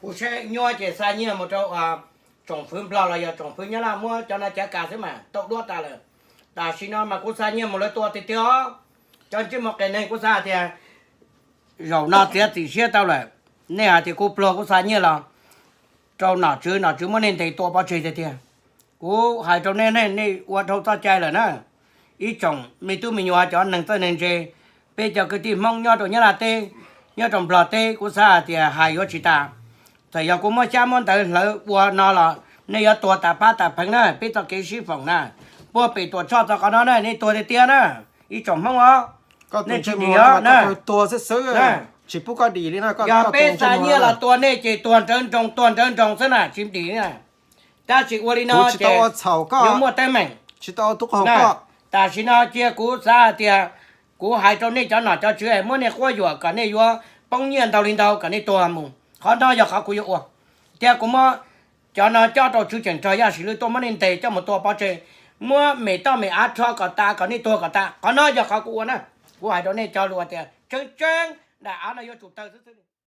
Kuv saib nyuaj ces xa nyiaj mus rau tsoom fwv Nplog los yog tsoom fwv Nyab Laj muab cov no cav kas xwb mas tau duab tas lawm. Tam sim no mas kuv xa nyiaj mus lawv tua tiag tiag os. Cov ntsej muag qias neeg, kuv xav hais tias zaum no txiav txim siab tau lawm. Nej hais tias kuv pluag kuv xa nyiaj los rau nom tswv, nom tswv muab nej ntes tua pov tseg tiag tiag. Kuv hais rau nej, nej ua dhau txoj cai lawm na. Ib tsoom me tub me nyuam, cov neeg txawj neeg ntse, peb cov kwv tij Hmoob nyob rau Nyab Laj teb, nyob rau Nplog teb, kuv xav hais tias hais yuav tsis tas. Txawm yog kuv muab xyab muab ntawv hlawv ua no los nej yuav tuag tas pab tas pheev na. Peb txoj kev sib foom na, puag pem Tuam Tshoj txog qhov no na, nej tuag tiag tiag na, ib tsoom Hmoob os. Nej tsis dim os na. Yog peb xa nyiaj los tua nej ces tuag nrawv nroos, tuag nrawv nroos xwb na, tsis dim na. Tab sis ua li no ces yuav muaj teeb meem. Tam sim no cia kuv xav hais tias kuv hais rau nej cov nom cov tswv muab nej quab yuam kom nej yuav poob nyiaj ntau li ntau kom nej tuag mus. Qhov no yog qhov kuv yuav ua. Thiab kuv muab cov no coj rau tswv tseem rog Yaj Sim Lwj tuaj muab nej ntes coj mus tua pov tseg, muab me toj me av rho kom tas kom nej tuag kom tas. Qhov no yog qhov kuv ua na. Kuv hais rau nej cov lus tias tseeb tseeb daim av no yuav tsum tawg xwb xwb li.